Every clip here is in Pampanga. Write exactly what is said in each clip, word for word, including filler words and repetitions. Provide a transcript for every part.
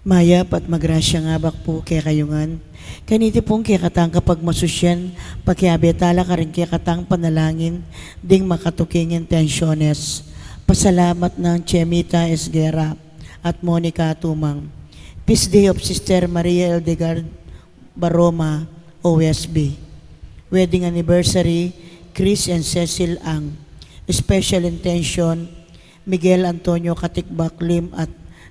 Mayap at magrasyang abak pu kekayu ngan. Kaniti pung kekatang kapagmasusyan, pakiabe tala karing kekatang panalangin ding makatuking intensyones. Pasalamat nang Chemita Esguerra at Monica Tumang. Feast day of Sister Maria Hildegard Baroma, O S B. Wedding anniversary, Chris and Cecil Ang. Special intention, Miguel Antonio Katikbak Lim at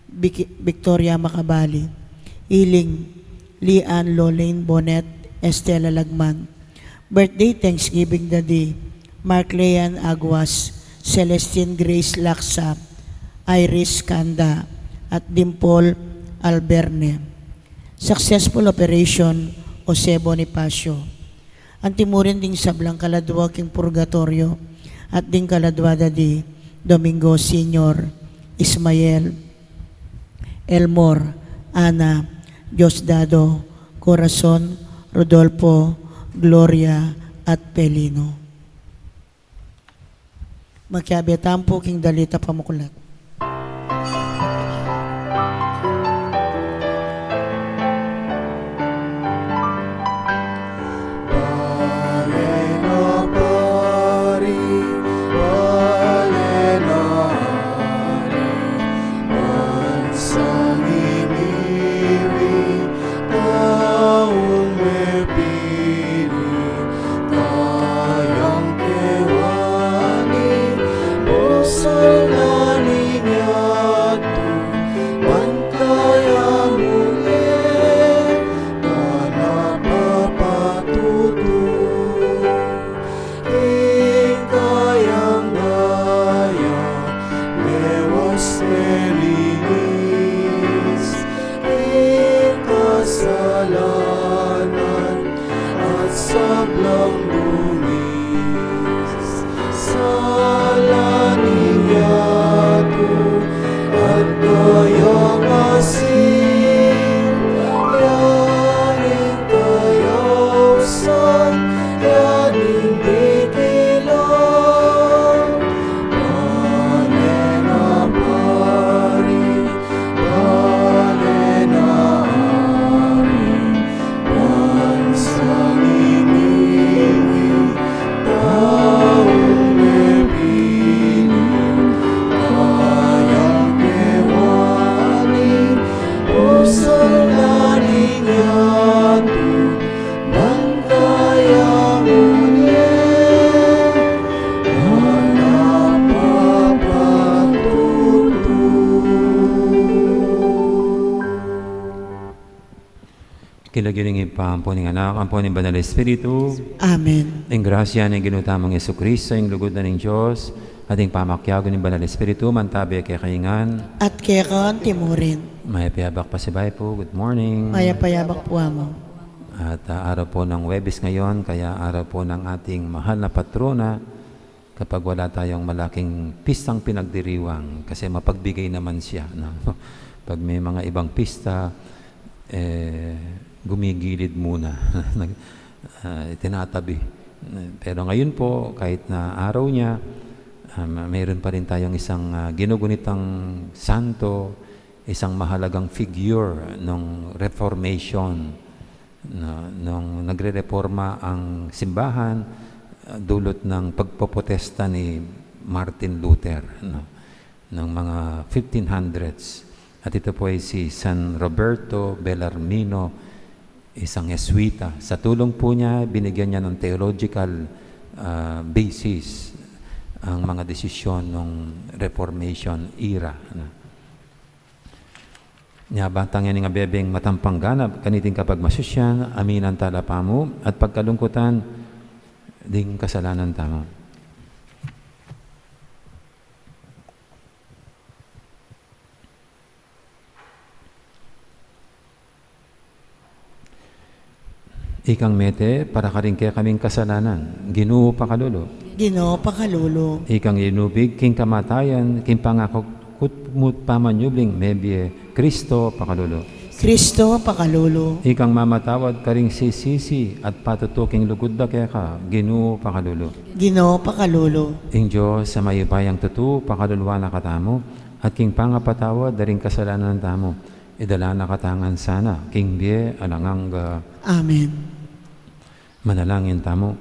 Vic-, Victoria Macabali. Healing, Lian Lolaine Bonet, Estela Lagman. Birthday Thanksgiving Daddy, Mark Leon Aguas, Celestine Grace Laksa, Iris Kanda, at Dimple Alberne. Successful Operation Jose Bonifacio. Anti mu rin ding sablang kaladua king purgatoryo at ding kaladua da di Domingo Senior, Ismael, Elmore, Ana, Diosdado, Corazon, Rodolfo, Gloria, at Pelino. Makiabe tamu pu king dalit a pamuklat. Bale na pari, bale na ari, bansang imiwi, taung mepili, kayang kewani, busal na ning yatu, bantaya mu ne, tana papatutu. King kayang daya, mewas melinis, king kasalanan at sablang dungis. Sala ning yatu at kayang asin, yaring kayausan, yaring dikilan. Bale na pari, bale na ari, bansang imiwi, taung mepili, kayang kewani, busal na ning yatu, bantaya mu ne, tana papatutu. King lagyu ning Ibpa, ampo ning Anak, ampo ning Banal Espiritu. Amen. Ing grasya ning Ginu tamung Jesucristo, ing lugud na ning Dios, at ing pamakiabe ning Banal Espiritu, mantabe kekayu ngan. At keka anti mu rin. Mayap a abak pasibayu pu. Good morning. Mayap a abak pu, Among. At, ah, araw po ng Huwebes ngayon, kaya araw po ng ating mahal na patrona, kapag wala tayong malaking pistang pinagdiriwang, kasi mapagbigay naman siya, no? Pag may mga ibang pista, eh, gumigilid muna. Nag-, ah, itinatabi. Pero ngayon po, kahit na araw niya, ah, ma-, mayroon pa rin tayong isang, ah, ginugunitang santo, isang mahalagang figure ng Reformation, no, nung nagrereporma ang simbahan, ah, dulot ng pagpoprotesta ni Martin Luther, no, ng mga fifteen hundreds. At ito po ay si San Roberto Bellarmino, isang Jesuita. Sa tulong po niya, binigyan niya ng theological, ah, basis ang mga desisyon ng Reformation era, no. Nya, bantang yan ing abebeng matampang ganap kaniting kapagmasusyan, aminan tala pamu at pagkalungkutan ding kasalanan tamu. Ikang mete para karing kekaming kasalanan, Ginu, pakalulu. Ginu, pakalulu. Ikang linubig king kamatayan, king pangakut mu pamanyubling mebie, Kristo, pakalulu. Kristo, pakalulu. Ikang mamatawad karing sisisi at patutu king lugud da keka, Ginu, pakalulu. Ginu, pakalulu. Ing Dios a mayupayang tutu, pakaluluan na katamu, at king pangapatawad da ring kasalanan tamu, Idala na katamu ngan sana king bie alang angga. Amen. Manalangin tamu.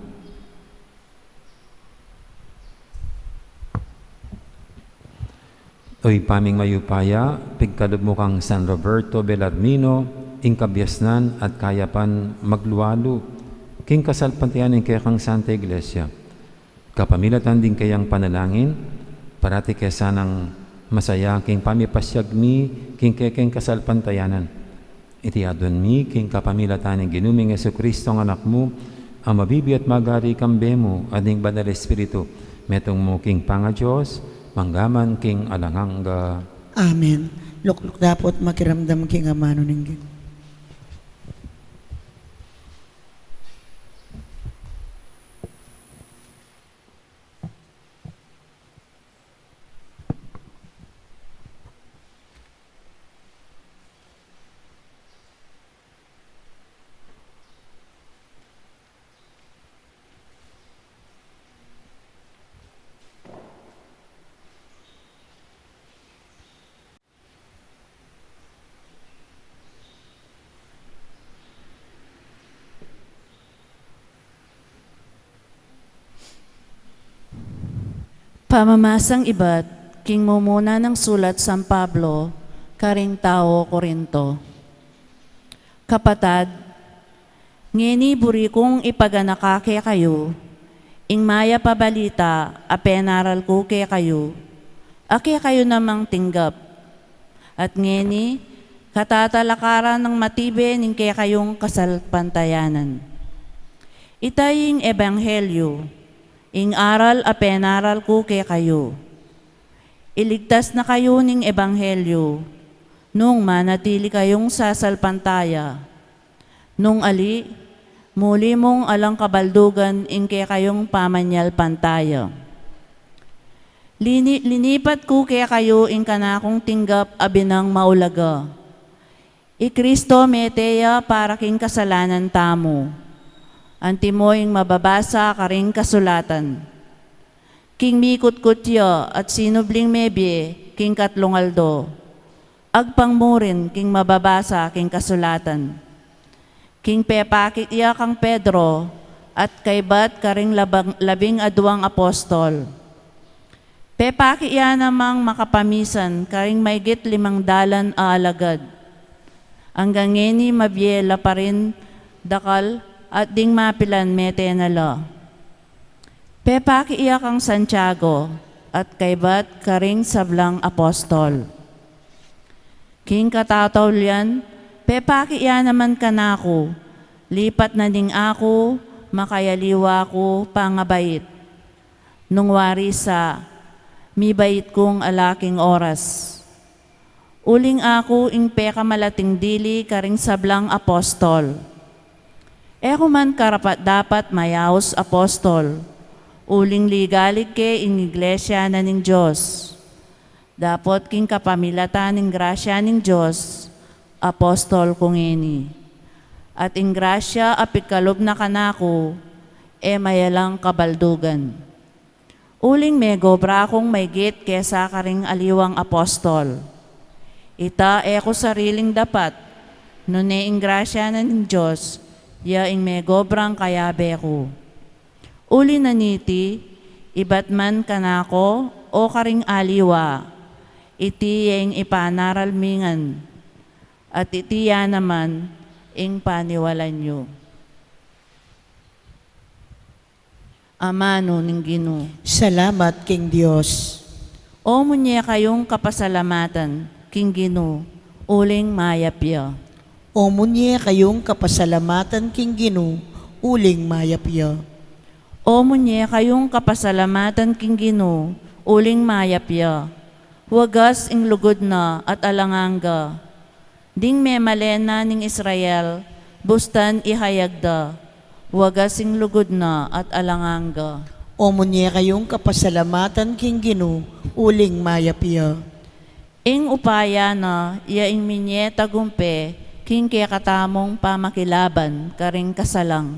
O Ibpa ming mayupaya, pigkalub mu kang San Roberto Bellarmino ing kabiasnan at kayapan maglualu king kasalpantayanan ning kekang Santa Iglesia. Kapamilatan ding kayang panalangin, parati ke sanang masaya king pamipasiag mi king kekeng kasalpantayanan. Iti aduan mi king kapamilatan ning Ginu ming Jesucristo a Anak mu, a mabibie at magari kambe mu at ning Banal Espiritu, metung mu king pangaDios, mangga man king alang angga. Amen. Lukluk dapot makiramdam king amanu ning Ginu. Pamamasang ibat king mumuna nang sulat San Pablo karing tau Corinto. Kapatad, ngeni buri kung ipaganaka kekayu ing mayap a balita a penaral ku kekayu, a kekayu namang tinggap, at ngeni katatalakaran nang matibe ning kekayung kasalpantayanan. Ita ing ebanghelyu, ing aral a penaral ku kekayu. Iligtas na kayu ning ebanghelyu, nung manatili kayung sasalpantaya. Nung ali, muli mung alang kabaldugan ing kekayung pamanyalpantaya. Lini-, linipat ku kekayu ing kanakung tinggap a binang maulaga. I Cristo mete ya para king kasalanan tamu. Antimo ing mababasa karing kasulatan. King mikutkut ya at sinubling mebie king katlung aldo, agpang mu rin king mababasa king kasulatan. King pepakit ya kang Pedro at kaybat karing labang-, labing aduang apostol. Pepakit ya namang makapamisan karing maygit limang dalan a alagad. Anggang ngeni mabie la pa rin dakal at ding mapilan mete na la. Pepakit ya kang Santiago at kaybat karing sablang apostol. King katataulian, pepakit ya naman kanaku, lipat na ning aku makayaliwa ku pangabait. Nung wari sa, mibait kung ala king oras. Uling aku ing pekamalating dili karing sablang apostol. E ku man karapat-dapat mayaus apostol, uling ligalig ke ing iglesia na ning Dios. Dapot king kapamilatan ning grasya ning Dios, apostol ku ngeni. At ing grasya a pikalub na kanaku, e mayalang kabaldugan. Uling megobra kung maygit kesa karing aliwang apostol. Ita e ku sariling dapat, nune ing grasya na ning Dios, ya ing megobrang kayabe ku. Uli na niti, ibat man kanako o karing aliwa, iti ya ing ipanaral mi ngan, at iti ya naman ing paniwalan yu. Amanu ning Ginu. Salamat king Dios. O munye kayung kapasalamatan king Ginu, uling mayap ya. O munye kayung kapasalamatan king Ginu, uling mayap ya. O munye kayung kapasalamatan king Ginu, uling mayap ya. Wagas ing lugud na at alang angga. Ding memalen na ning Israel, bustan ihayag da, wagas ing lugud na at alang angga. O munye kayung kapasalamatan king Ginu, uling mayap ya. Ing upaya na ya ing minye tagumpe king kekatamung pamakilaban karing kasalang.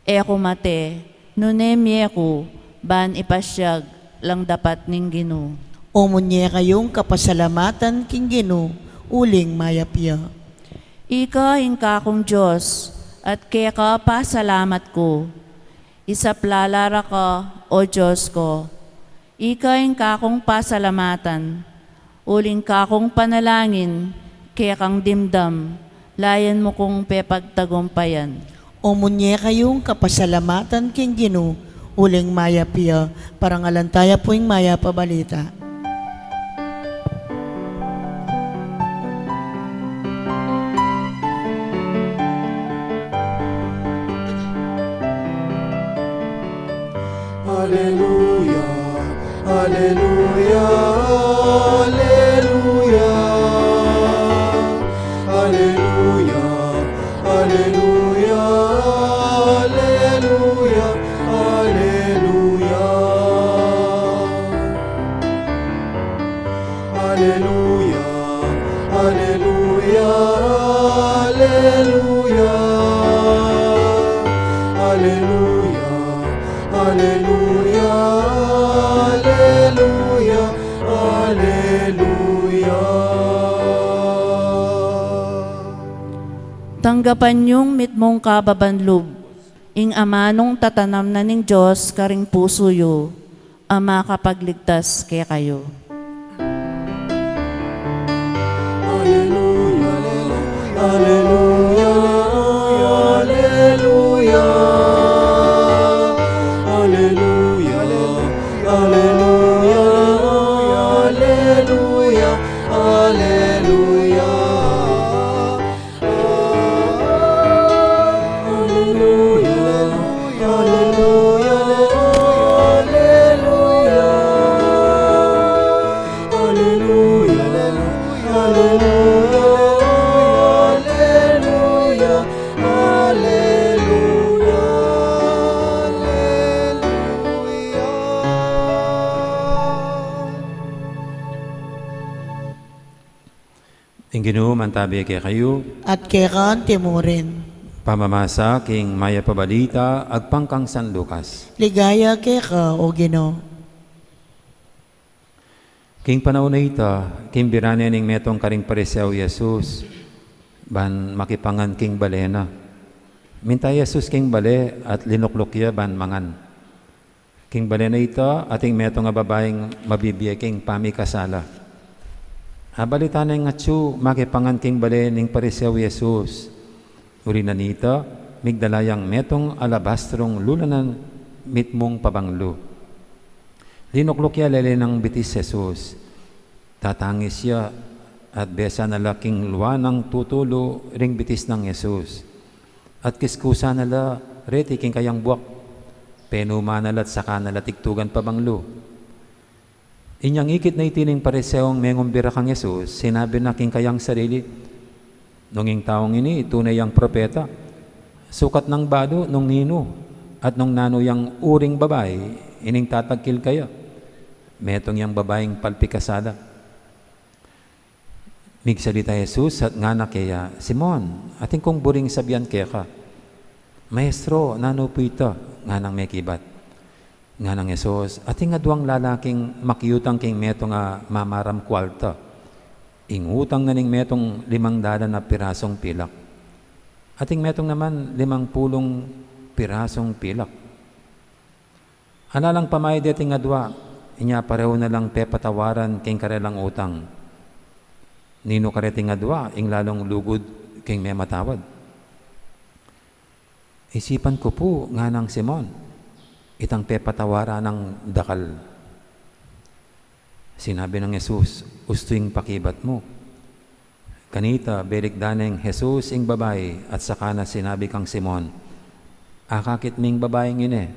E ku mate, nune mie ku, ban ipasiag lang dapat ning Ginu. O munye kayung kapasalamatan king Ginu, uling mayap ya. Ika ing kakung Dios, at keka pasalamat ku. Isaplala ra ka, O Dios ku. Ika ing kakung pasalamatan, uling kakung panalangin, kekang dimdam, layan mu kung pepagtagumpayan. O munye kayung kapasalamatan king Ginu, uling mayap ya. Parangalan taya pu ing mayap a balita. Aleluya, aleluya, aleluya. Aleluya, aleluya, aleluya, aleluya. Aleluya, aleluya, aleluya. Aleluya, aleluya, aleluya, aleluya. Tanggapan yung mitmung kababan lub, ing amanung tatanam na ning Dios karing pusu yu, a makapagligtas kekayu. Aleluya, aleluya, aleluya. Aleluya, aleluya, aleluya, aleluya. Aleluya, aleluya, aleluya, aleluya. Aleluya, aleluya, aleluya, aleluya. Ing Ginu mantabi kekayu. At keka anti mu rin. Pamamasa king Mayap a Balita agpang kang San Lucas. Ligaya keka, O Ginu. King panaun a ita, kimbira ne ning metung karing Pariseo i Jesus, ban makipangan king bale na. Minta i Jesus king bale at linukluk ya ban mangan. King bale na ita, ating metung a babaing mabibie king pamikasala. Abalita neng atyu makipangan king bale ning Pariseo i Jesus. Uli na nita, migdala yang metung alabastrong lulanan mitmung pabanglu. Linukluk ya lele nang bitis Jesus. Tatangis ya at besa na la king lua nang tutulu ring bitis nang Jesus. At kiskusan na la reti king kayang buak. Penuma na la at saka na la tigtugan pabanglu. Inyang ikit na iti ning Pariseong mengumbira kang Jesus, sinabi na king kayang sarili, "Nung ing taung ini tune yang propeta, sukat nang balu nung ninu at nung nanu yang uring babai ining tatagkil kaya. Metung yang babaing palpikasala." Migsalita i Jesus at ngana keya, "Simon, atin kung buring sabian keka." "Maestro, nanu pu ita?" nganang mekibat. Nganang Jesus, "Atin aduang lalaking makiutang king metung a mamaram kualta. Ing utang na ning metung limang dalan a pirasung pilak. Ating metung naman limang pulung pirasung pilak. Ala lang pamayad deting adua, inya pareho na lang pepatawaran king karelang utang. Ninu kareting adua ing lalung lugud king mematawad?" "Isipan ku pu," nganang Simon, "itang pepatawaran nang dakal." Sinabi nang Jesus, "Ustu ing pakibat mu." Kanita, belikdan neng Jesus ing babai at saka na sinabi kang Simon, "Akakit ming babaing ini,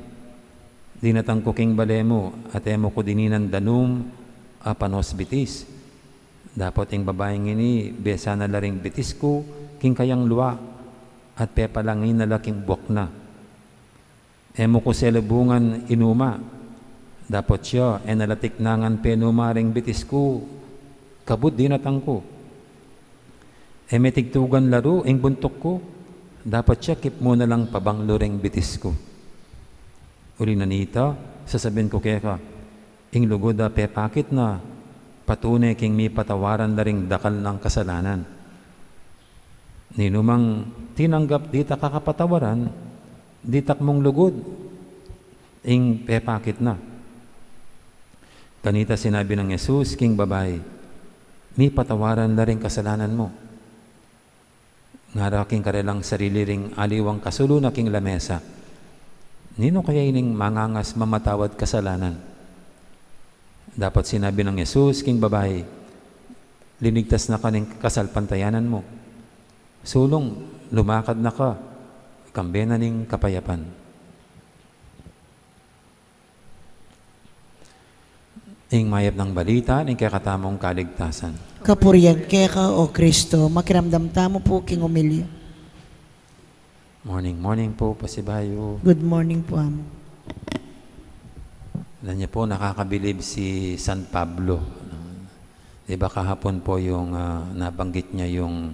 dinatang ku king bale mu at e mu ku dininan danum a panos bitis. Dapot ing babaing ini besa na la ring bitis ku king kayang lua at pepalangin na la king buak na. E mu ku selubungan inuma. Dapot siya e na la tiknangan penuma ring bitis ku kabud dinatang ku. E me tigtugan laru ing buntuk ku. Dapot siya kipmu na lang pabanglu ring bitis ku." Uli na nita, sasabyan ku keka, ing lugud a pepakit na, patune king mipatawaran da ring dakal nang kasalanan. Ninumang tinanggap ditak a kapatawaran, ditak mung lugud, ing pepakit na. Kanita sinabi nang Jesus king babai, "Mipatawaran da ring kasalanan mu." Ngara king karelang sarili ring aliwang kasulu na king lamesa, "Ninu kaya ining mangangas mamatawad kasalanan?" Dapat sinabi nang Jesus king babai, "Linigtas na ka ning kasalpantayanan mu. Sulung, lumakad na ka, kambe na ning kapayapan." Ing mayap nang balita ning kekatamung kaligtasan. Kapurian keka, O Kristo. Makiramdam tamu pu king omilya. Morning, morning po, pasibayu. Good morning po, Amo. Alam niyo po, nakakabilib si San Pablo, no? Di ba kahapon po yung, ah, nabanggit niya yung,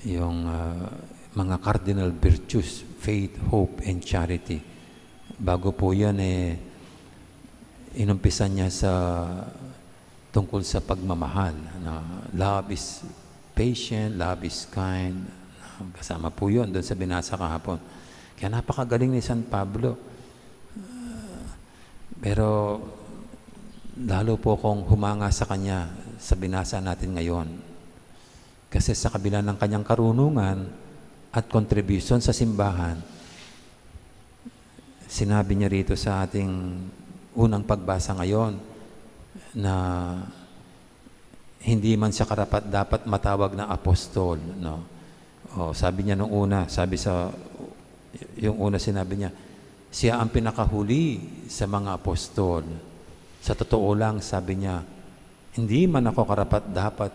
yung, ah, mga cardinal virtues, faith, hope, and charity. Bago po yan, eh, inumpisan niya sa tungkol sa pagmamahal, na love is patient, love is kind. Kasama po yun doon sa binasa kahapon. Kaya napakagaling ni San Pablo. Pero lalo po akong humanga sa kanya sa binasa natin ngayon. Kasi sa kabila ng kanyang karunungan at contribution sa simbahan, sinabi niya rito sa ating unang pagbasa ngayon na hindi man siya karapat-dapat matawag na apostol, no? O, sabi niya nung una, sabi sa, yung una sinabi niya, "Siya ang pinakahuli sa mga apostol." Sa totoo lang, sabi niya, "Hindi man ako karapat-dapat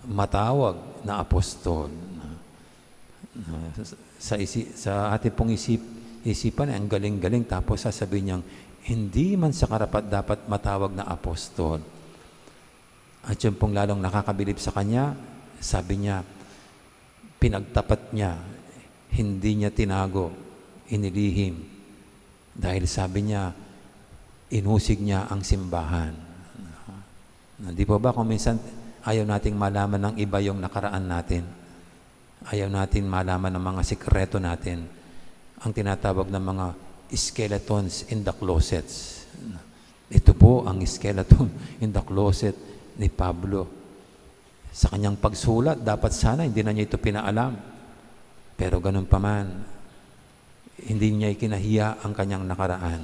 matawag na apostol." No? No, sa, sa isi-, sa atin pong isip-, isipan, ang galing-galing, tapos sasabihin niyang, "Hindi man siya karapat-dapat matawag na apostol." At yun pong lalong nakakabilib sa kanya, sabi niya, pinagtapat niya, hindi niya tinago, inilihim. Dahil sabi niya, inusig niya ang simbahan. Na, di po ba kung minsan ayaw nating malaman ng iba yung nakaraan natin? Ayaw natin malaman ang mga sikreto natin. Ang tinatawag ng mga skeletons in the closets. Ito po ang skeleton in the closet ni Pablo. Sa kanyang pagsulat, dapat sana hindi na niya ito pinaalam. Pero ganun pa man, hindi niya ikinahiya ang kanyang nakaraan.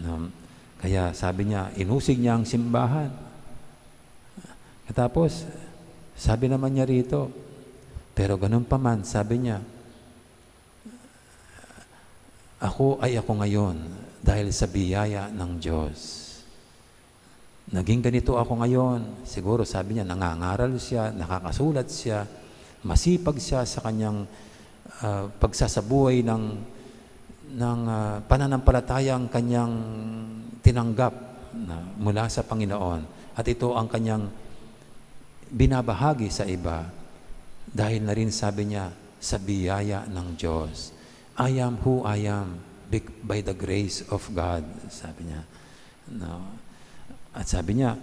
No? Kaya sabi niya, inusig niya ang simbahan. Tapos, sabi naman niya rito, pero ganun pa man, sabi niya, "Ako ay ako ngayon dahil sa biyaya ng Diyos." Naging ganito ako ngayon. Siguro, sabi niya, nangangaral siya, nakakasulat siya, masipag siya sa kanyang, ah, pagsasabuhay ng, ng, ah, pananampalatayang kanyang tinanggap na mula sa Panginoon. At ito ang kanyang binabahagi sa iba. Dahil na rin, sabi niya, sa biyaya ng Diyos. "I am who I am bec-, by the grace of God," sabi niya. No? At sabi niya,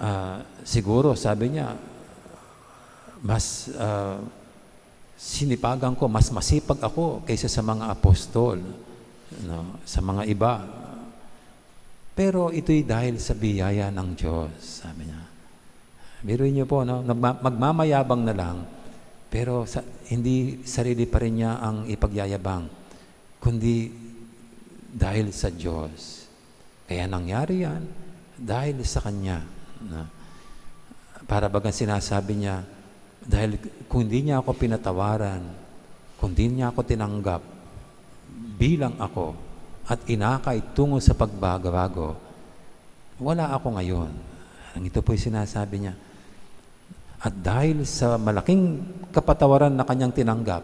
ah, siguro, sabi niya, mas, ah, sinipagan ko, mas masipag ako kaysa sa mga apostol, no? Sa mga iba. Pero ito'y dahil sa biyaya ng Diyos, sabi niya. Biruin niyo po, no? Nagma-, magmamayabang na lang, pero sa, hindi sarili pa rin niya ang ipagyayabang, kundi dahil sa Diyos. Kaya nangyari yan dahil sa kanya, no? Para bagang sinasabi niya, dahil kung di niya ako pinatawaran, kung di niya ako tinanggap bilang ako at inakay tungo sa pagbabago, wala ako ngayon. Ang ito po'y sinasabi niya. At dahil sa malaking kapatawaran na kanyang tinanggap,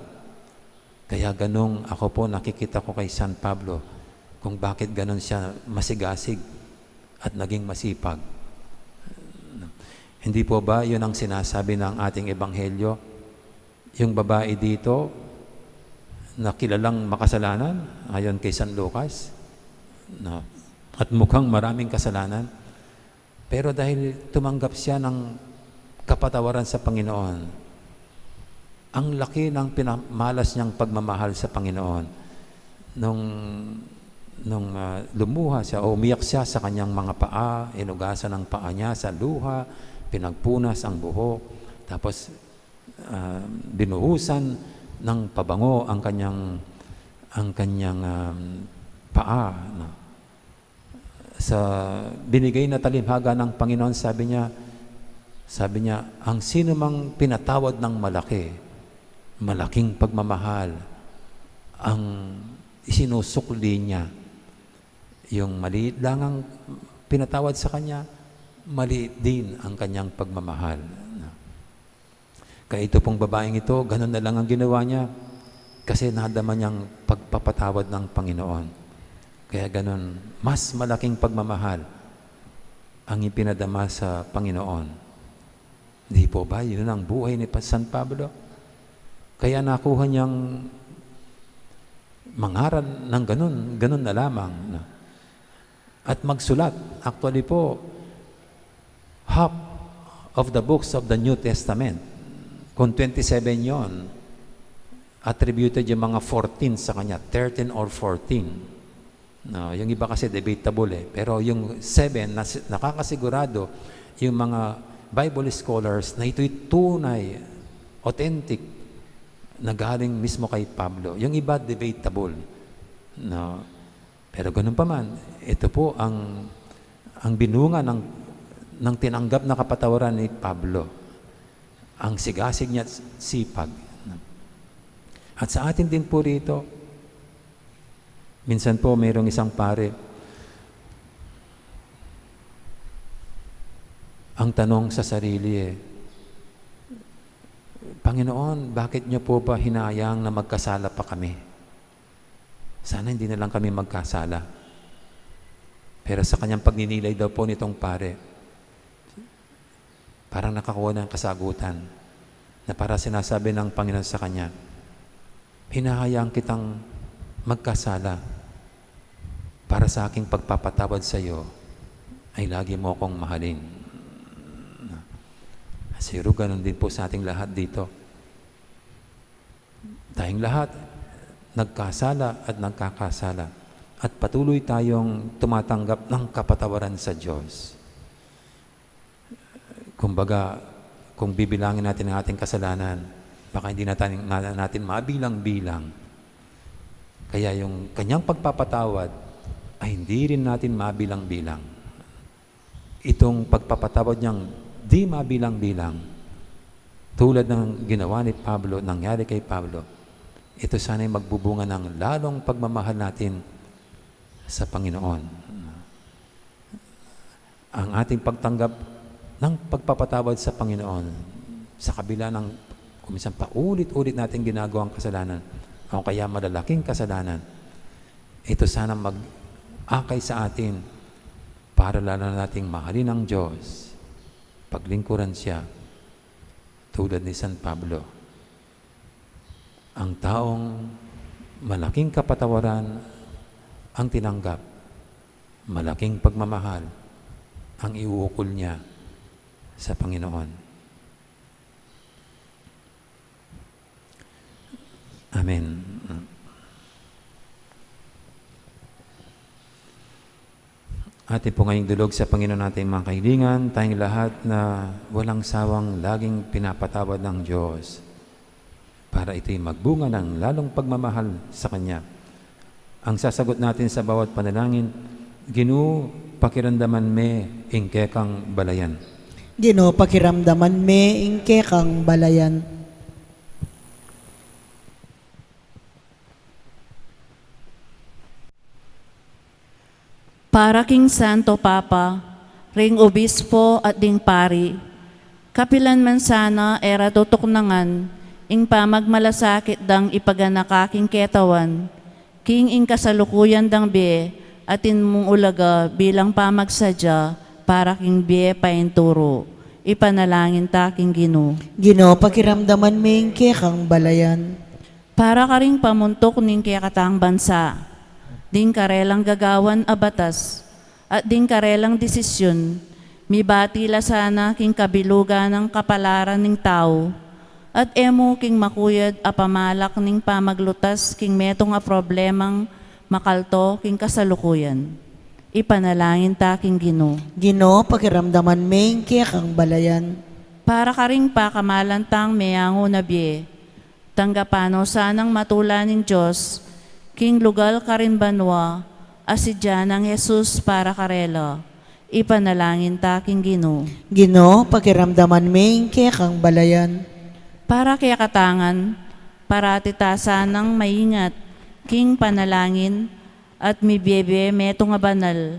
kaya ganun ako po, nakikita ko kay San Pablo kung bakit ganun siya masigasig at naging masipag. Hindi po ba yun ang sinasabi ng ating ebanghelyo? Yung babae dito na kilalang makasalanan, ayon kay San Lucas, no? At mukhang maraming kasalanan, Pero dahil tumanggap siya ng kapatawaran sa Panginoon, ang laki ng pinamalas niyang pagmamahal sa Panginoon. Nung, nung, ah, lumuha siya o umiyak siya sa kanyang mga paa, inugasan ang paa niya sa luha, pinagpunas ang buhok, tapos, ah, binuhusan ng pabango ang kanyang, ang kanyang, um, paa, no? Sa binigay na talinghaga ng Panginoon, sabi niya, sabi niya, "Ang sino mang pinatawad ng malaki, malaking pagmamahal ang isinusukli niya." Yung maliit lang ang pinatawad sa kanya, maliit din ang kanyang pagmamahal. Kaya ito pong babaeng ito, ganun na lang ang ginawa niya kasi nadama niyang pagpapatawad ng Panginoon. Kaya ganun, mas malaking pagmamahal ang ipinadama sa Panginoon. Di po ba yun ang buhay ni Pa-, San Pablo? Kaya nakuha niyang mangaral ng ganun, ganun na lamang, no? At magsulat. Actually po, half of the books of the New Testament, kung twenty-seven yon, attributed yung mga fourteen sa kanya, thirteen or fourteen. No, yung iba kasi debatable eh. Pero yung seven, nas-, nakakasigurado yung mga Bible scholars na ito'y tunay, authentic, na galing mismo kay Pablo. Yung iba, debatable. No? Pero ganun pa man, ito po ang, ang binunga ng, ng tinanggap na kapatawaran ni Pablo. Ang sigasig niya at sipag. At sa atin din po rito, minsan po mayroong isang pare, ang tanong sa sarili eh, "Panginoon, bakit niyo po ba hinayang na magkasala pa kami? Sana hindi na lang kami magkasala." Pero sa kanyang pagninilay daw po nitong pare, parang nakakuha ng kasagutan na para sinasabi ng Panginoon sa kanya, "Hinahayaan kitang magkasala para sa aking pagpapatawad sa iyo ay lagi mo akong mahalin." Siguro ganun din po sa ating lahat dito. Tayong lahat, nagkasala at nagkakasala. At patuloy tayong tumatanggap ng kapatawaran sa Diyos. Kumbaga, kung bibilangin natin ang ating kasalanan, baka hindi natin, na-, natin mabilang-bilang. Kaya yung kanyang pagpapatawad ay hindi rin natin mabilang-bilang. Itong pagpapatawad niyang di mabilang-bilang, tulad ng ginawa ni Pablo, nangyari kay Pablo, ito sana'y magbubunga ng lalong pagmamahal natin sa Panginoon. Ang ating pagtanggap ng pagpapatawad sa Panginoon, sa kabila ng kung minsan paulit-ulit nating ginagawang kasalanan, o kaya malalaking kasalanan, ito sana mag-akay sa atin para lalo nating mahalin ang Diyos, paglingkuran Siya, tulad ni San Pablo. Ang taong malaking kapatawaran ang tinanggap, malaking pagmamahal ang iuukol niya sa Panginoon. Amen. Atin po ngayong dulog sa Panginoon nating mga kaibigan, tayong lahat na walang sawang laging pinapatawad ng Diyos para ito'y magbunga ng lalong pagmamahal sa Kanya. Ang sasagot natin sa bawat panalangin, "Ginu, pakiramdaman me ing kekang balayan." Ginu, pakiramdaman me ing kekang balayan. Para king Santo Papa, ring obispo at ding pari, kapilan man sana e ra tutuknangan ing pamagmalasakit dang ipaganaka king ketawan, king ing kasalukuyan dang bie atin mung ulaga bilang pamagsadya para king bie painturu. Ipanalangin ta king Ginu. Ginu, pakiramdaman me ing kekang balayan. Para karing pamuntuk ning kekatang bansa, ding karelang gagawan a batas, at ding karelang desisyun, Mibati la sana king kabilugan nang kapalaran ning tau, at e mu king makuyad a pamalak ning pamaglutas king metung a problemang makalto king kasalukuyan. Ipanalangin ta king Ginu. Ginu, pakiramdaman me ing kekang balayan. Para karing pakamalan tang meangu na bie, tanggapan no sanang matula ning Dios king lugal karin banua a sidya nang Jesus para karela. Ipanalangin ta king Ginu. Ginu, pakiramdaman me ing kekang balayan. Para kekatang ngan, parati ta sanang maingat king panalangin at mibiebie metung a banal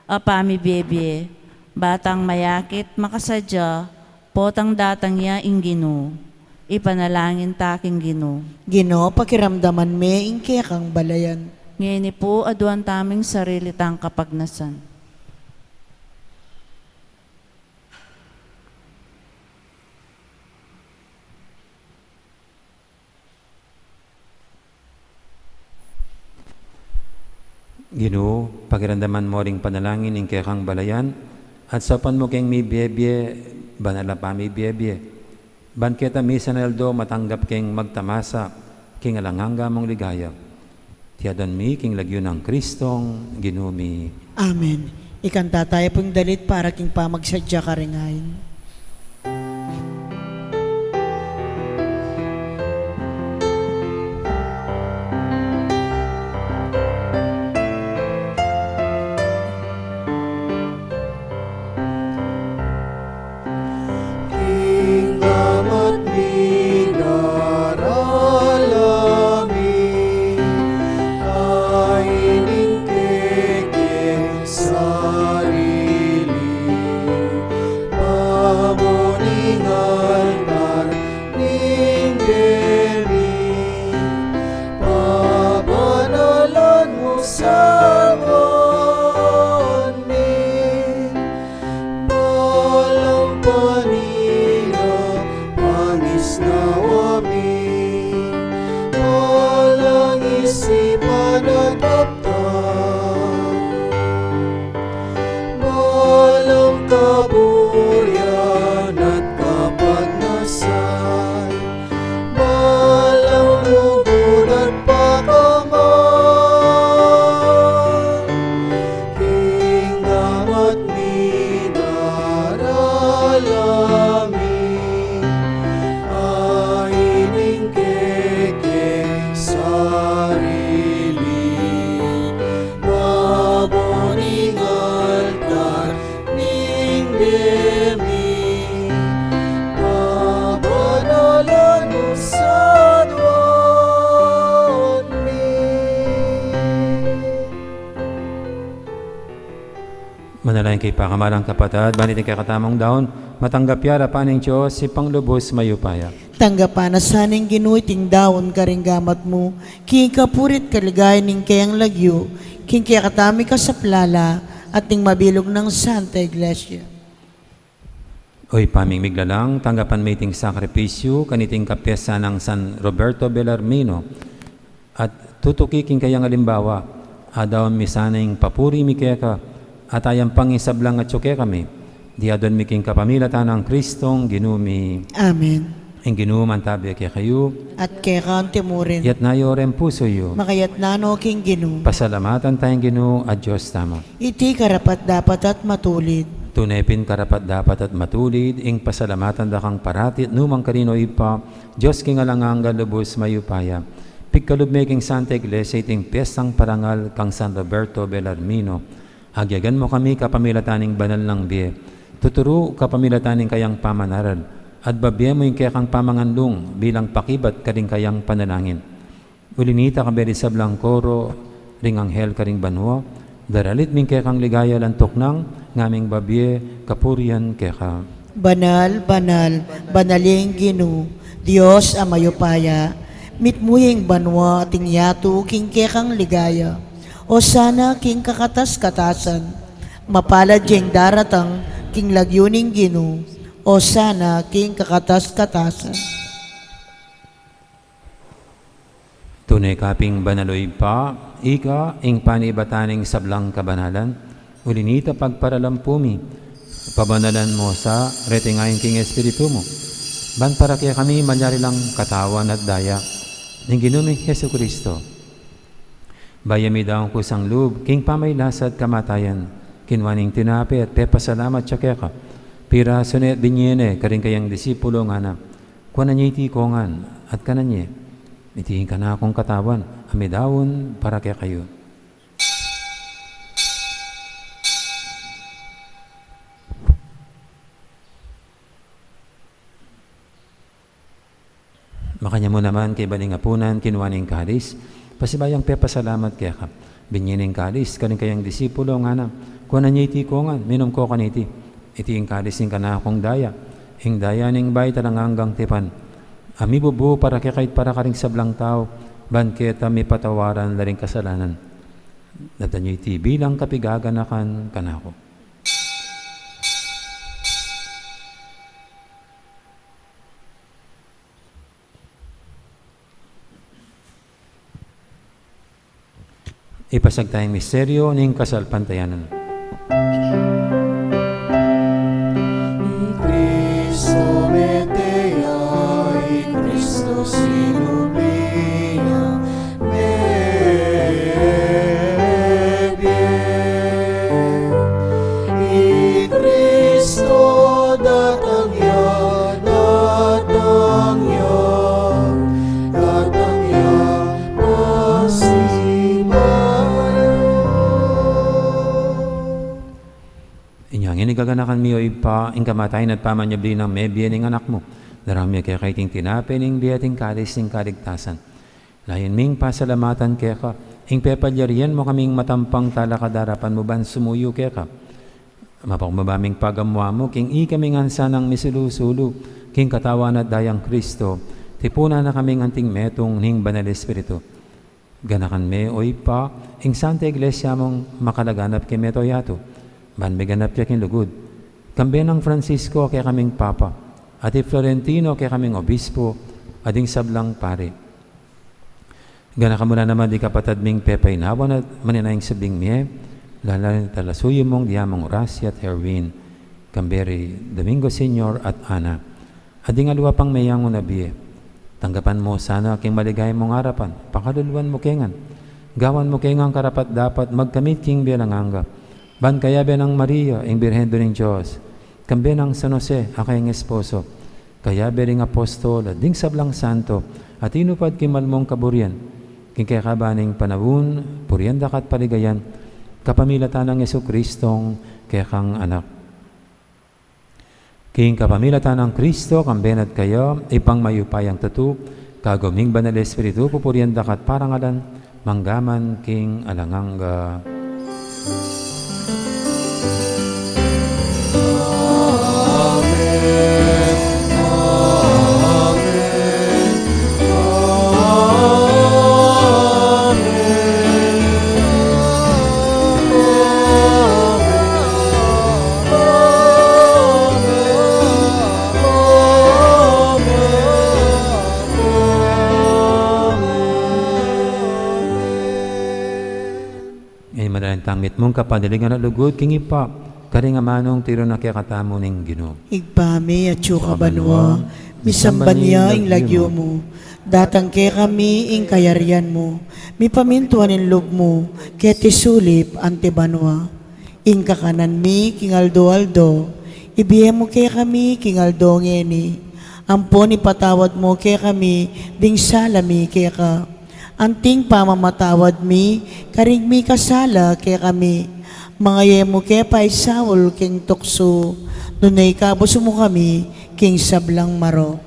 a pamibiebie, ba tang mayakit makasadya potang datang ya ing Ginu. Ipanalangin ta king Ginu. Ginu, pakiramdaman me ing kekang balayan. Ngeni pu, aduan tamu ing sarili tang kapagnasan. Ginu, pakiramdaman mu ring panalangin ning kekang balayan, at saupan mu keng mibiebie banal a pamibiebie, ban keta misan a aldo matanggap keng magtamasa king alang angga mung ligaya. Iti adwan mi king lagyu nang Kristong Ginu mi. Amen. Ikanta taya pu ing dalit para king pamagsadya karing ain. King gamat mi darala mi, ain ing kekeng sarili, pabonal ning altar ning bie mi, pabanalan mu sa adwan mi. Balang panira, pangisnawa mi, balang isipan at apta, balang kaburian at kapagnasan, balang lugud at pakamal, king gamat mi darala mi, ain ing kekeng sarili, babo ning altar ning bie mi, pabanalan mu sa adwan mi. Manalangin kayu pakamalan kung kapatad, ban iting kekatamung daun, matanggap ya arapan ning Dios, Ibpang lubus mayupaya. Tanggapan na sa ning Ginu iting daun karing gamat mu, king kapurian at kaligayan ning kayang lagyu, king kekatamung kasaplalan, at ning mabilug nang Santa Iglesia. O Ibpa ming miglalang, tanggapan mu iting sakripisyu kaniting kapyesta nang San Roberto Bellarmino, at tutuki king kayang alimbawa, adaun mi sana ing papuri mi keka, at ayang pang ing sablang atyu kekami, iti adwan mi king kapamilatan nang Kristong Ginu mi. Amen. Ing Ginu mantabi kekayu. At keka mu rin. Itas yu reng pusu yu. Makatas no king Ginu. Pasalamatan taya ing Ginu a Dios tamu. Iti karapat-dapat at matulid. Tune pin karapat-dapat at matulid, ing pasalamatan da kang parati at nukarin man, O Ibpa, Dios king alang angga, lubus mayupaya. Pigkalub me king Santa Iglesia iting pyestang parangal kang San Roberto Bellarmino. Agyagan mu kami kapamilatan ning banal nang bie. Tuturu kapamilatan ning kayang pamanaral. At babie mu ing kekang pamanganlung bilang pakibat karing kayang panalangin. Uli nita, kayabe ring sablang koro ring anghel karing banua, daralit mi ing kekang ligaya, lantuk nang ngaming babie kapurian keka. Banal, banal, banal ya ing Ginu, Dios a mayupaya, mitmu ya ing banua at ing yatu king kekang ligaya. Osana king kakatas-katasan. Mapalad ya ing daratang king lagyu ning Ginu. Osana king kakatas-katasan. Tune ka pin banal, O Ibpa, ika ing panibatan ning sablang kabanalan, uli nita pagparalampu mi Pabanalan mu sa reting ain king Espiritu mu, ban para kekami malyari lang katawan at daya ning Ginu ming Jesucristo. Bayu ya midaun kusang lub king pamagkasakit at kamatayan, kinua neng tinape at pepasalamat ya keka, pirasu ne at binie ne karing kayang disipulo, ngana: Kuanan ye iti kongan at kanan ye, iti ing kanakung katawan a midaun para kekayu. Makanyan mu naman kaibat ning apunan, kinua ne ing kalis, pasibayu yang pepasalamat keka, binie ne ing kalis karing kayang disipulo, ngana: Kuanan ye iti kongan, minum ko kaniti, iti ing kalis ning kanakung daya, ing daya ning bayu at alang anggang tipan, a mibubu para kekayu at para karing sablang tau, ban keta mipatawaran la ring kasalanan. Daptan ye iti bilang kapaganakan kanaku. Ipasiag taya ing misteryu ning kasalpantayanan. I Kristu mete ya, i Kristu sinubli ya, mebie. I Kristu datang ya, datang ya, datang ya, pasibayu. Inya ngeni gaganakan mi, o Ibpa, ing kamatayan at pamanyubli nang mebie ning Anak mu. Daraun mi keka iting tinape ning bie at ing kalis ning kaligtasan. Layun ming pasalamatan keka ing pepalyarian mu kaming matampang talakad king arapan mu ban sumuyu keka. Mapakumbaba ming pagamuan mu king ikaming ansanang misulu-sulu king katawan at dayang Kristu, tipunan na kaming anting metung ning Banal Espiritu. Ganakan me, o Ibpa, ing Santa Iglesia mung makalaganap king mabilug a yatu, ban miganap ya king lugud, kambe nang Francisco a kekaming Papa, at i Florentino a kekaming Obispo, at ding sablang pari. Ganakan mu la naman ding kapatad ming pepainawan at manenaya king subling mie, lalalu na ring talasuyu mung Diamang Horacia at Herwin, kambe ri Domingo Senior at Ana, at ding aliwa pang meyangu na bie. Tanggapan mu sana king maligaya mung arapan, pakaluluan mu ke ngan, gawan mu ke ngan karapat-dapat magkamit king bie alang angga, ban kayabe nang Maria, ing Birhen Indu ning Dios, kambe nang San Jose a kayang esposo, kayabe ring apostol at ding sablang santo a tinupad king mal mung kaburian, king kekaban ning panaun, purian da ka at paligayan, kapamilatan nang Jesucristong kekang Anak. King kapamilatan nang Kristo, kambe na at kaya, Ibpang mayupayang tutu, kagum ning Banal Espiritu, pupurian da ka at parangalan, mangga man king alang angga. Ngeni manalangin tang mitmung kapanaligan at lugud king Ibpa, karing amanung tiru na kekatamu ning Ginu. Ibpa mi, atsu ka banua, misamban ya ing lagyu mu, datang kekami ing kayarian mu, mipamintuan ing lub mu, keti sulip anti banua. Ing kakanan mi king aldo-aldo, ibie mu kekami king aldo ngeni. Ampon ipatawad mu kekami ding sala mi keka, anting pamamatawad mi karing mikasala kekami. Manga e mu ke paisaul king tuksu, nune ikabus mu kami king sablang marok.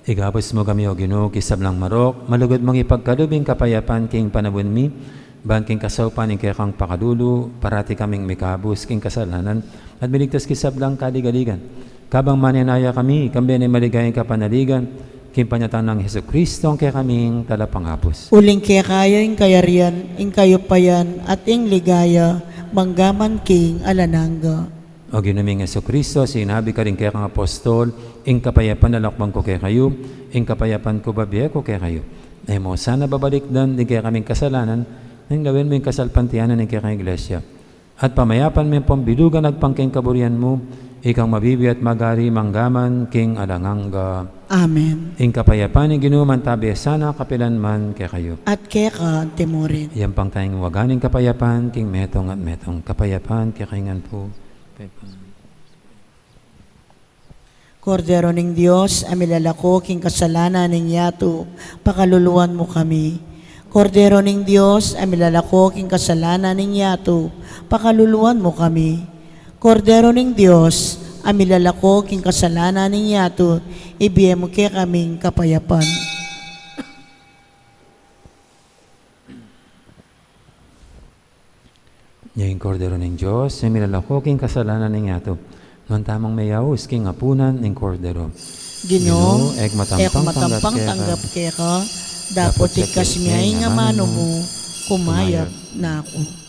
Ikabus mu kami, O Ginu, king sablang marok, malugud mung ipagkalub ing kapayapan king panaun mi, ban king kasaupan ning kekang pakalulu, parati kaming mikabus king kasalanan, at miligtas king sablang kaligaligan. Kabang manenaya kami, kambe neng maligayang kapanaligan, king panyatang nang Jesucristo, a kekaming Talapangabus. Uling keka ya ing kayarian, ing kayupayan, at ing ligaya, mangga man king alang angga. O Ginu ming Jesucristo, sinabi mu karing kekang apostol, ing kapayapan lakwan ku kekayu, ing kapayapan ku bibie ku kekayu. E mu sana babalikdan ding kekaming kasalanan, nune lawen mu ing kasalpantayanan ning kekang Iglesia. At pamayapan me ampon bilugan agpang king kaburian mu, Ikang mabibie at magari mangga man king alang angga. Amen. Ing kapayapan ning Ginu mantabe sana kapilan man kekayu. At keka antimurin. Yang pang tayang waga ning kapayapan king metung at metung. Kapayapan kekayu ngan pu. Kordero ning Dios, a milalako king kasalanan ning yatu, pakaluluan mu kami. Kordero ning Dios, a milalako king kasalanan ning yatu, pakaluluan mu kami. Kordero ning Dios, a milalako king kasalanan ning yatu, ibie mu kekaming kapayapan. Ing Kordero ning Dios, a milalako king kasalanan ning yatu. Nuan tamung meyaus king apunan ning Kordero. Ginu, e ku matampang tanggap keka, dapot ikasmi ing amanu mu, kumayap na ku.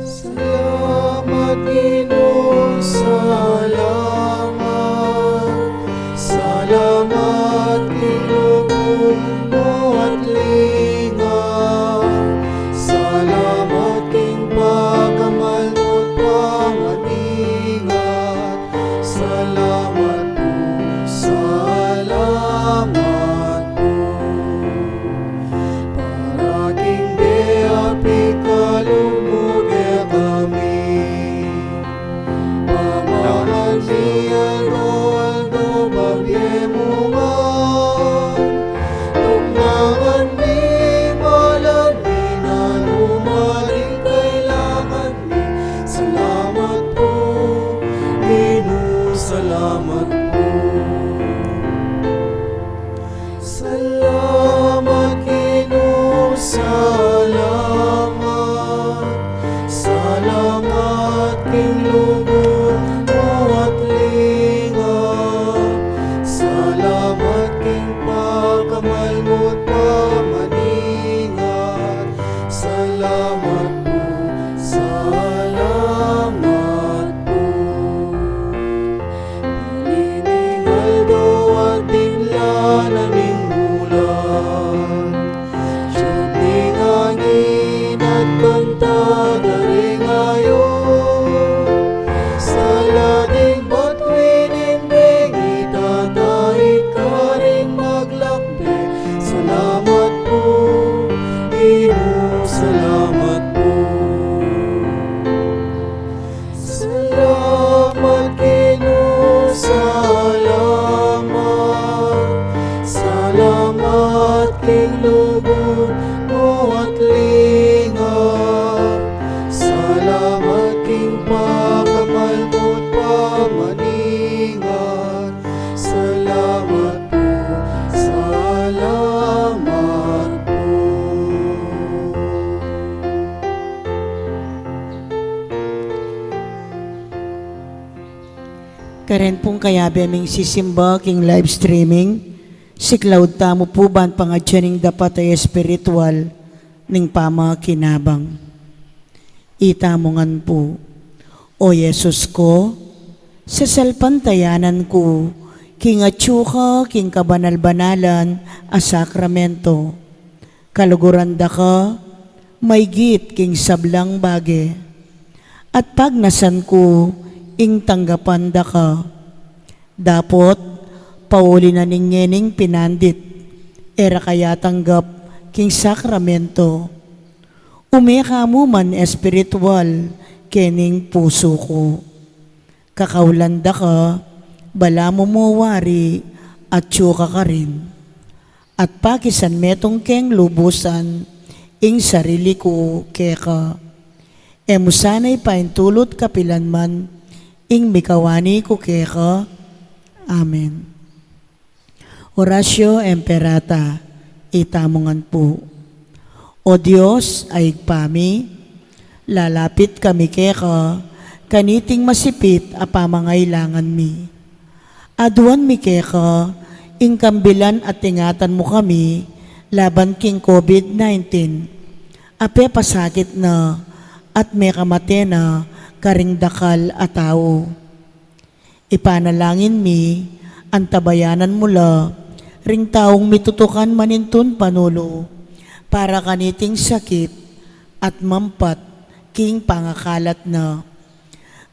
Salamat, Ginu, salamat. Salamat, Ginu, at linga. Salamat king pakamal mo't pamaningat. Salamat pu, salamat pu. Para king bie a pikalub mu kekami. Pamagad mi aldo-aldo, babie mu ngan. Tuknangan mi, malad mi, nanu man ing kailangan mi. Salamat pu, Ginu, salamat pu. Salamat, Ginu, salamat. Salamat king lugud mu at linga. Salamat king pakamal mu't pamaningat. Salamat pu, salamat pu. Pali ning aldo at dimla na ning ulan, tiyub ning angin at kanta da ring ayup, sala ding batwi ning bengi, tatai karing maglakbe. Salamat pu, Ginu, salamat pu. Salamat, Ginu, salamat. Salamat king lugud mu at linga. Salamat king pakamal mu't pamaningat. Salamat pu, salamat pu. Karen pung kayabe ming sisimba king live streaming, siklaud tamu pu ban pangadyan ing dapat a espiritual ning pamakinabang. Itamu ngan pu. O Jesus ku, sasalpantayanan ku king atyu ka king kabanal-banalan a sakramento. Kaluguran da ka maigit king sablang bage, at pagnasan ku ing tanggapan da ka. Dapot pauli na ning ngening pinandit, e ra ka ya tanggap king sakramento, ume ka mu man espiritual kening pusu ku. Kakaulan da ka, balamu mu wari, atyu ka karin. At pakisan metung keng lubusan ing sarili ku keka. E mu sana ipaintulut kapilan man ing mikawani ku keka. Amen. Oratio Imperata. Itamu ngan pu. O Dios a Ibpa mi, lalapit kami keka kaniting masipit a pamangailangan mi. Aduan mi keka ing kambilan at ingatan mu kami laban king COVID nineteen a pepasakit na at mekamate na karing dakal a tau. Ipanalangin mi, antabayanan mu la ring taung mitutukan manintun panulu para kaniting sakit at mampat king pangakalat na.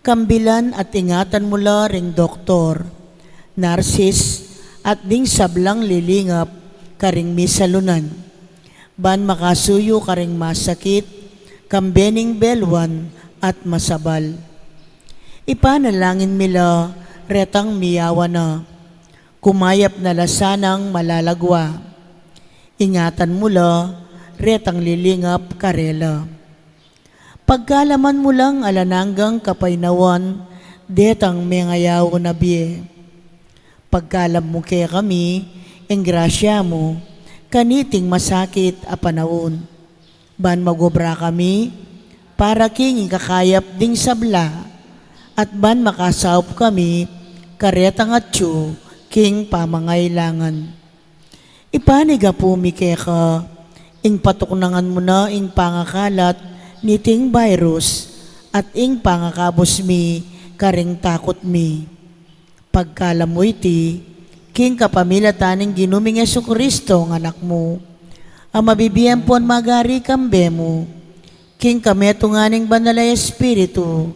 Kambilan at ingatan mu la ring doktor, narsis, at ding sablang lilingap karing misalunan, ban makasuyu karing masakit, kambe ning beluan at masabal. Ipanalangin mi la retang miyawa na, kumayap na la sanang malalagwa. Ingatan mu la retang lilingap karela. Pagkaluban mu lang alang anggang kapaynawan detang mengayaw na bie. Pagkalub mu kekami ing grasya mu kaniting masakit a panaun, ban mag-obra kami para king ikakayap ding sabla, at ban makasaup kami karetang atyu king pamangailangan. Ipanyawad mi keka ing patuknangan mu na ing pangakalat niting virus at ing pangakabus mi karing takut mi. Pagkalub mu iti king kapamilatan ning Ginu ming Jesucristo a Anak mu, a mabibie ampon magari kambe mu, king kametungan ning Banal a Espiritu,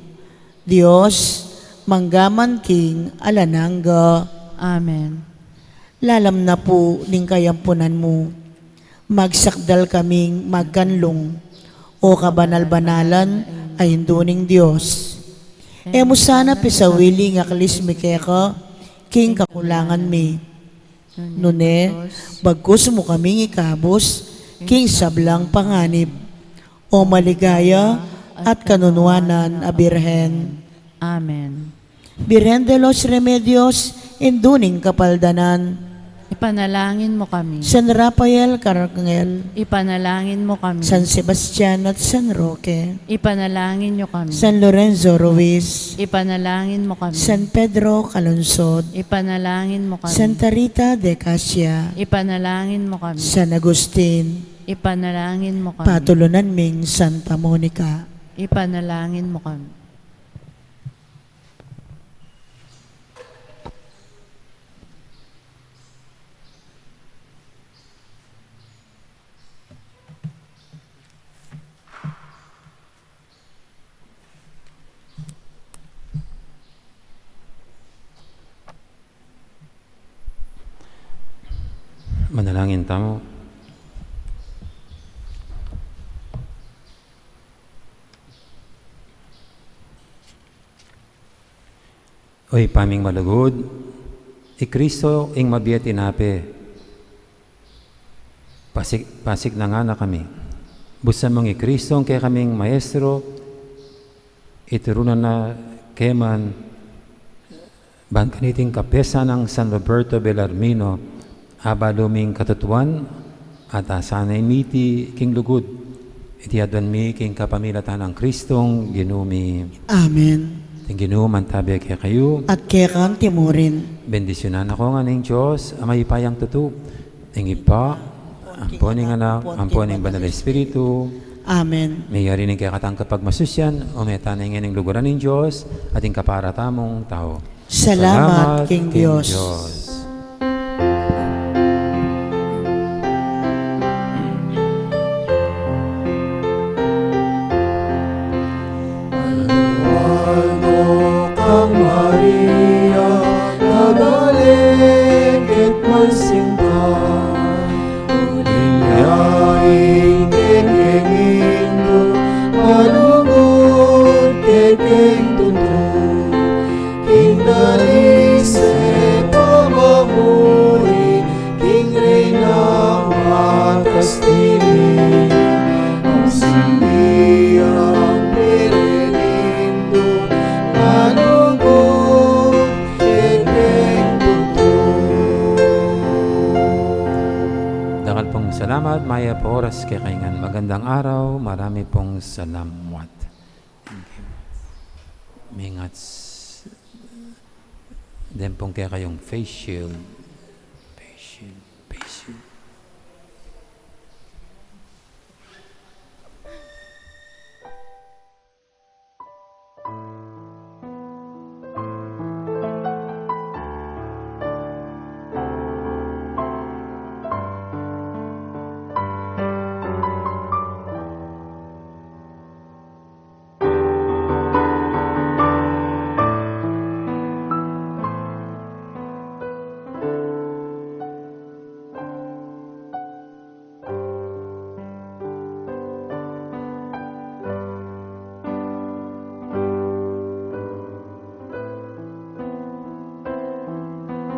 Dios, mangga man king alang angga. Amen. Lalam na pu ning kayampunan mu, magsakdal kaming magkanlung, o kabanal-banalan a Indu ning Dios. E mu sana pisawili ing aklis mi keka king kakulangan mi. Nune, bagkus mu kaming ikabus king sablang panganib, o maligaya at kanunuanan a Birhen. Amen. Birhen de los Remedios, Indu ning Kapaldanan, ipanalangin mu kami. San Rafael Arkanghel, ipanalangin mu kami. San Sebastian at San Roque, ipanalangin mu kami. San Lorenzo Ruiz, ipanalangin mu kami. San Pedro Calungsod, ipanalangin mu kami. Santa Rita de Casia, ipanalangin mu kami. San Agustin, ipanalangin mu kami. Patulunan ming Santa Monica, ipanalangin mu kami. Manalangin tamu. O Ibpa ming malugud, i Kristo ing mabie a tinape, pasik-, pasiknangan na kami. Busan mung i Kristo ing kekaming Maestro, iturunan na ke man, ban kaniting kapesan nang San Roberto Bellarmino, abalu ming katutuan, at asanay mi iti king lugud. Iti aduan mi king kapamilatan nang Kristong Ginu mi. Amen. Ing Ginu mantabe kekayu. At keka mu rin. Bendisyunan na kayu ngan ning Dios a mayupayang tutu, ing Ibpa, ampo ning Anak, ampo ning Banal a Espiritu. Amen. Meyari ning kekatang kapagmasusian, o meta na ing luguran ning Dios, at ing kapara tamung tau. Salamat king Dios. Manuan kang Maria, kabale keng masinta, uling yaing kekeng Indu, malugud kekeng tutu, king dalisep a mamuri, king Reynang makastili, nung sindi ang Birhen Indu, malugud Oras kekayu ngan. Magandang araw, marami pong salamat. Thank you. Mingat s-, den pong kekayung face shield. Face shield.